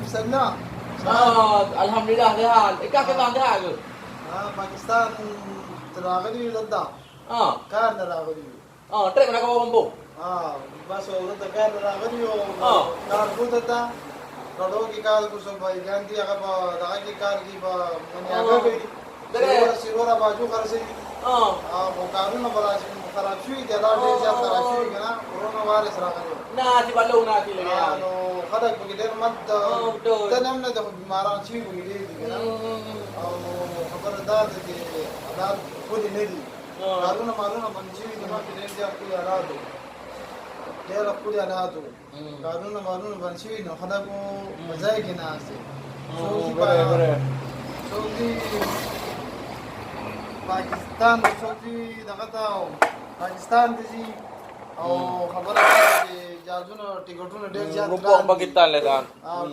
پسرلی. Alhamdulillah sihat. Ikah ke bang sihat ke? پاکستان ته راغلي یو دلته. کار نه راغلي یو. Trek nak kau mampu. بس ورته کار نه راغلي یو. کار کوته ته کډو کې کار کو څو بایګان دي، هغه په دغه کې کار کوي، په منیاګه کوي، سیرورا باجو خرڅوي. خو کارونه به داسې خراب شوي دي، دا ډېر زیات خراب شوي که نه، کرونا وایرس راغلی. Nasi balung nasi lagi. نو خلک پکې ډېر مت تن هم نه دی، خو بیماران شوي پکې ډېر دي که نه. او خبره دا ده چې حالات ښکلي نه دي، کارونه مالونه بند شوي دي. مخکې ډېر زیات ښکلي حالات وو، ډېر ښکلي حالات وو، کارونه مالونه بند شوي، نو خلکو په ځای کې ناست دي. څوک دي پاکستان، څوک دي دغه ته پاکستان ته ځي. او خبره دا ده چې جهازونه ټیکټونه ډېر زیات ګران دي.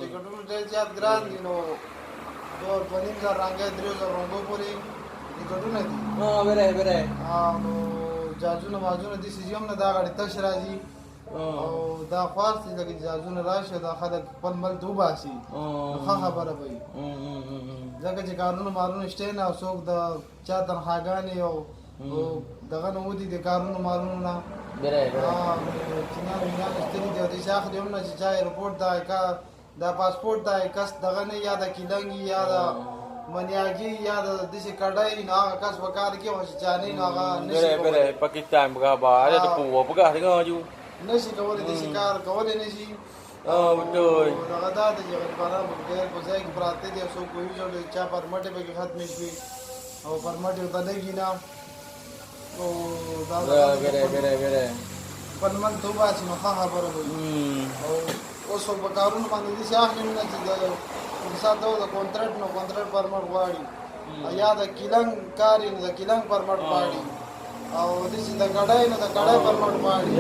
ټیکټونه ډېر زیات ګران دي، نو 2,500 رنګه 3,000 رنګو پورې ټیکټونه دي. نو جهازونه مازونه داسې ځي هم نه، دا غاړې تش راځي. او دا خواست دی لکه جهازونه راشي، دا خلک خپل ملک ته وباسي، نو ښه خبره به وي، ځکه چې کارونه مالونه شته نه، او څوک د چا تنخواګانې او دغه نه ودي د کارونو مالونو نه چینان وینان ستړي دي. او داسې اخلي هم نه چې چا ایرپورټ دا پاسپورټ دا کس دغه نه، یا د کیلنګي یا د منیاګي یا د داسې کډۍ، نو هغه کس په کار کې، خو چې چا نه نو هغه نه شي کولی. Pakistan pegah ba ada tepu pegah dengar ju. نه شي کولی، داسې کار کولی نه شي. Betul. دغه دا ده چې غریبانان په ډېر په ځای کې پراته دي، او څوک پوهېږي چا پرمټې پکې ختمې شوې او پرمټې ورته لګي نه. او دا خپل ملک ته وباسي نو ښه خبره به وي. او اوس په کارونو باندې داسې اخلي نه چې د مثال ته د کونټرټ، نو کونټرټ پرمټ غواړي، یا د کیلنګ کار یې نو د کیلنګ پرمټ غواړي، او داسې د کډۍ نو د کډۍ پرمټ غواړي.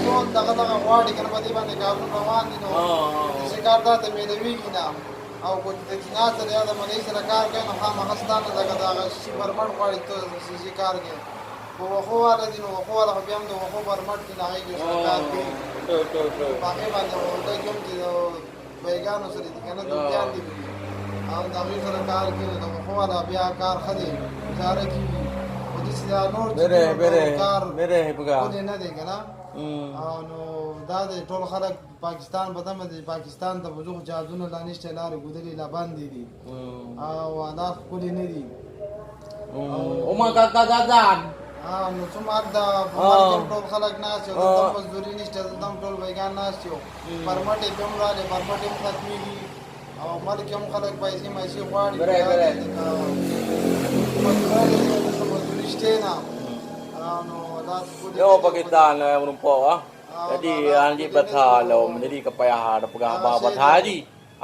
ټول دغه دغه غواړي که نه، په دې باندې کارونه روان دي. نو داسې کار دا ته میلوېږي نه. او که د چینا سره یا د ملۍ سره کار کوي، نو خامخا ستا نه لکه د هغه شي پرمټ غواړي، ته شي کار کوې. خو وښو والا دي، نو وښو والا خو بیا هم د وښو پرمټ دي، نو هغې کې سره کار کوي. په هغې باندې لږ هم چې د بیګانو سره دي که نه، دوکیان دي او د هغوی سره کار کوي، نو د وښو والا بیا کار ښه دی، ګزاره کېږي. خو داسې دا نور چې کار ښکلی نه دی که نه. او نو دا دی ټول خلک پاکستان په تمه دي، پاکستان ته به ځو، خو جهازونه لا نشته، لارې ګودلې لا بندې دي او حالات ښکلي نه دي. نو څومره هلته په ملک کې ټول خلک ناست یو، دلته هم مزدوري نشته، دلته هم ټول بیګان ناست یو، پرمټې پې هم راغلې، پرمټې هم ختمېږي، او ملک کې هم خلک پیسې میسې غواړي. مزدوران دلته مزدوري شته نه. نو حالات ښکلي. Yo Pakistan menumpuk ah. Jadi hanji batha lo menjadi kepayahan dah pegah ba batha ji.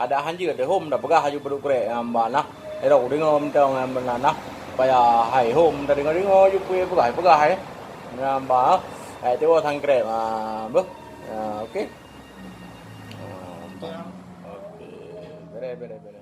Ada hanji ada home dah pegah haju perlu krek amba nah. Ero dengar mentang amba nah. Payah hai home dah dengar dengar ju pu pegah pegah hai. Amba eh tu thang krek ma bu. Okey. Okey. Bere bere bere.